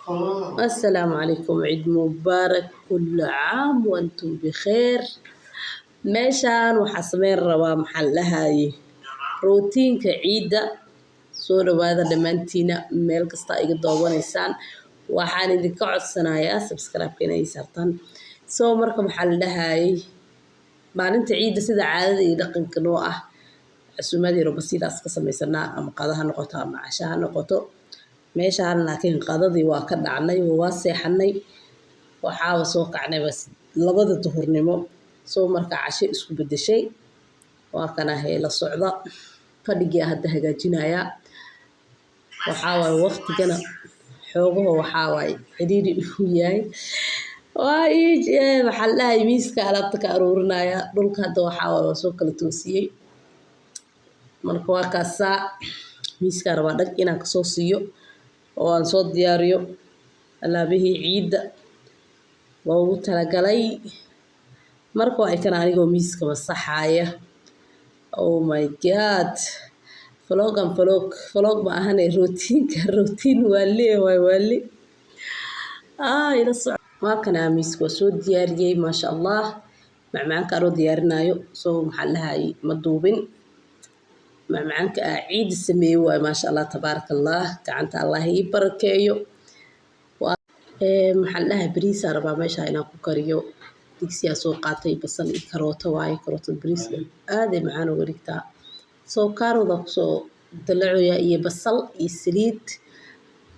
Assalaamu calaykum, ciid mubaarak, kullu caam wa antum bikheer. Meeshaan waxaa sameyn rabaa, maxaa la dhahaye, rootiinka ciidda. Soo dhawaada dhammaantiina, meel kasta iga doobanaysaan. Waxaan idinka codsanayaa subscribe inay saartaan. Soo marka, maxaa la dhahayay, maalinta ciidda, sida caadada iyo dhaqanka noo ah, casuumad yaro basiidaas ka samaysanaa, ama qada ha noqoto ama casho ha noqoto. Meeshaan laakiin qadadii waa ka dhacnay, waa seexanay. Waxaaba soo kacnay bas 2da duhurnimo. Soo marka casho isku bedeshay. Waa kana la socda, fadhigii hadda hagaajinayaa. Waxaa waaye waqtigana xoogaho waxaa waaye ciriiri uu yahay. Waa ii, maxaa la dhahay, miiska alaabta ka aruurinaya dhulka. Hadda waxaa waaye waa soo kala toosiyey. Marka waa kaasaa, miiskaa rabaa dhag inaan kasoo siiyo oo aan soo diyaariyo alaabihii ciidda loogu talagalay. Marka waa ikana anigoo miiska masaxaaya. Oh my God, vlogan vlog vlog ma ahane, rootiinka rootiin waa lee waay, waa le ila soco. Waa kana, miiska waa soo diyaariyey, maasha Allah. Macmacaanka anoo diyaarinaayo, soo maxaa la dhahayay, ma duubin. Macmacaanka aa ciidda sameeyey waaye, maasha Allah, tabaaraka Allah, gacanta Allah ii barakeeyo. Maxaa la dhahay, bariisaa rabaa meesha inaan ku kariyo. Digsiyaa soo qaatay, basal iyo karooto waaye. Karootada bariiska aad ay macaan uga dhigtaa. Soo kaarooda kusoo dalacoya iyo basal iyo saliid.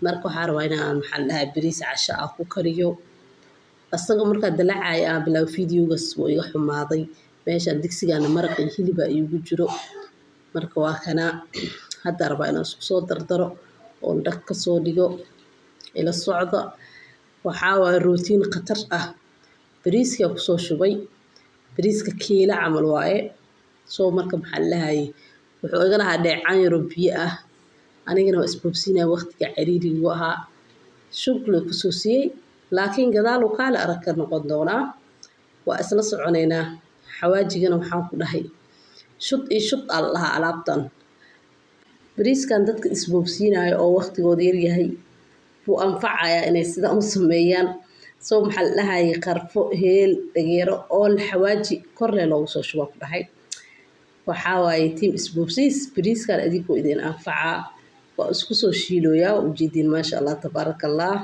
Marka waxaa rabaa inaan, maxaa la dhahay, bariis casho ah ku kariyo. Asaga markaa dalacaya aan bilaabo videogaas, wuu iga xumaaday. Meeshaan digsigaana maraq iyo hilibaa iigu jiro. Marka waa kana, hadda rabaa inaan isku soo dardaro oon dhag kasoo dhigo. Ila socda, waxaa waaye rootiin khatar ah. Bariiska kusoo shubay, bariiska kiila camal waaye. Soo marka, maxaa la dhahayay, wuxuu iga lahaa dheecaan yaroo biyo ah. Anigana waa isboobsiinaya, waqtiga ciriirigu ahaa, shugla kusoo siiyey, laakiin gadaal uu kaale arag ka noqon doonaa. Waa isla soconaynaa. Xawaajigana waxaan ku dhahay shud iyo shud aa la dhahaa alaabtan. Bariiskan dadka isboobsiinayo oo waqtigooda yaryahay buu anfacayaa inay sidan u sameeyaan. Soo maxaa la dhahayay, qarfo, heel, dhageero oo xawaaji korle loogu soo shubaa. Ku dhahay waxaa waaye team isboobsiis, bariiskan idinkuu idin anfacaa. Waa isku soo shiilooyaa, waa ujeediin, maasha Allah, tabaaraka Allah.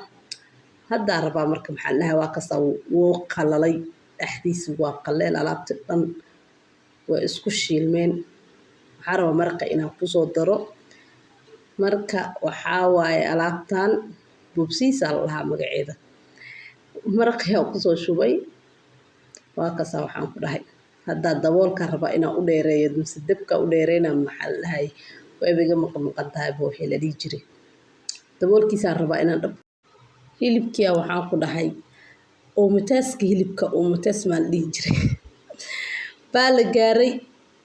Haddaa rabaa marka, maxaa la dhahay, waa kastaa, wuu qalalay dhexdiisa, waa qaleel, alaabta dhan waa isku shiilmeen. Waxaa rabaa maraqa inaan kusoo daro. Marka waxaa waaye alaabtan boobsiisaa la dhahaa magaceeda. Maraqiyaa kusoo shubay, waa kasaa. Waxaan ku dhahay haddaa daboolka rabaa inaan u dheereeyo mise dabka u dheereyna, maxaa la dhahay, wayba iga maqan maqan tahay ba wixii la dhihi jiray. Daboolkiisaan rabaa inaan dhab. Hilibkiya waxaan ku dhahay uumutaaska, hilibka uumutaas maa la dhihi jiray, baa la gaaray.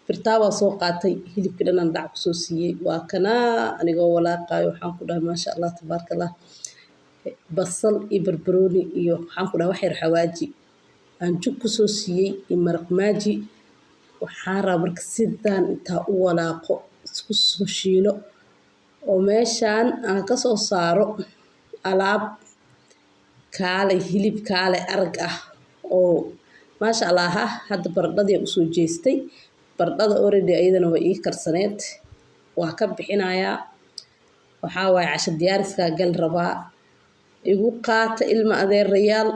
Birtaa soo qaatay, hilibka dhanaan dhac kusoo siiyey. Waa kanaa anigoo walaaqaayo. Waxaan ku dhahay maasha Allah, tabaaraka Allah. Basal iyo barbarooni iyo, waxaan ku dhahay, wax yar xawaaji aan jug kusoo siiyey iyo maraq maaji. Waxaan rabaa marka sidaan intaa u walaaqo, isku soo shiilo oo meeshaan aan kasoo saaro alaab kaalay hilib kaalay arag ah oo maasha Allah ah. Hadda baradhadii usoo jeestay. Baradhada already ayadana way ii karsaneed, waa ka bixinayaa. Waxaa waaye casho diyaariskaa gal rabaa. Igu qaata, ilma adeerayaal.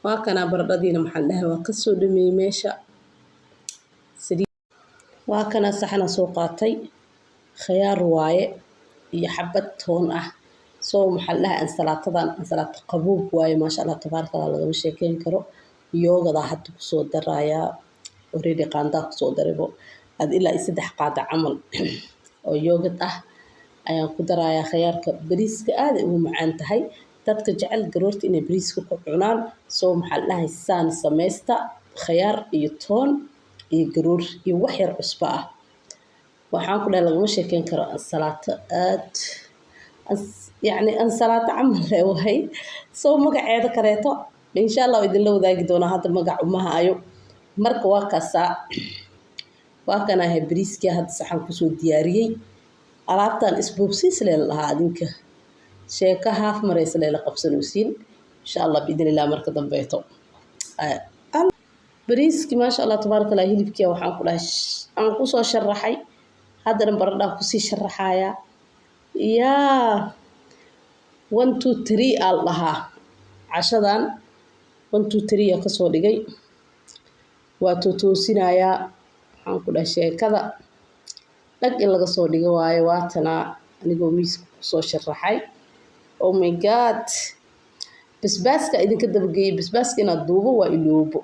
Waa kanaa baradhadiina, maxaa la dhahay, waa kasoo dhameeyey meesha. Waa kanaa, saxana soo qaatay, khiyaar waaye iyo xabad toon ah. Soo maxaa la dhahay, ansalaatadan ansalaato qabuub waaye, maasha Allah, tabaaraka Allah, lagama sheekeyn karo. Yoogadaa hadda kusoo darayaa, already qaandaa kusoo daraybo ad ilaa iyo 3 qaada camal oo yoogad ah ayaan ku darayaa. Khiyaarka bariiska aad ay ugu macaan tahay. Dadka jecel garoorta inay bariiska ku cunaan, soo maxaa la dhahay, saan sameysta, khiyaar iyo toon iyo garoor iyo wax yar cusbo ah. Waxaan ku dhahay lagama sheekeyn karo, ansalaato aad, yacni ansalaato camal ee wahay. Soo magaceeda kaleeto insha Allah waa idinla wadaagi doonaa, hadda magac uma hayo. Marka waa kaasaa, waa kan ahay bariiskii hadda saxan kusoo diyaariyey. Alaabtan isboobsiis lee la dhahaa adinka. Sheeko haaf maraysa layla qabsanaysiin, insha Allah, biidn illah. Marka dambeeto bariiskii, maasha Allah, tabaaraka Allah, hilibkii waxaan ku dhahay aan kusoo sharaxay, haddana baradhaan kusii sharaxayaa. Yaa, one two three aa la dhahaa cashadan. One two three aa kasoo dhigay, waa tootoosinayaa. Waxaan ku dhahay sheekada dhag in laga soo dhigo waayo. Waatanaa anigoo miiska kusoo sharaxay. Oh my God, basbaaska idinka dabageeyay, basbaaska inaad duubo waa iloobo.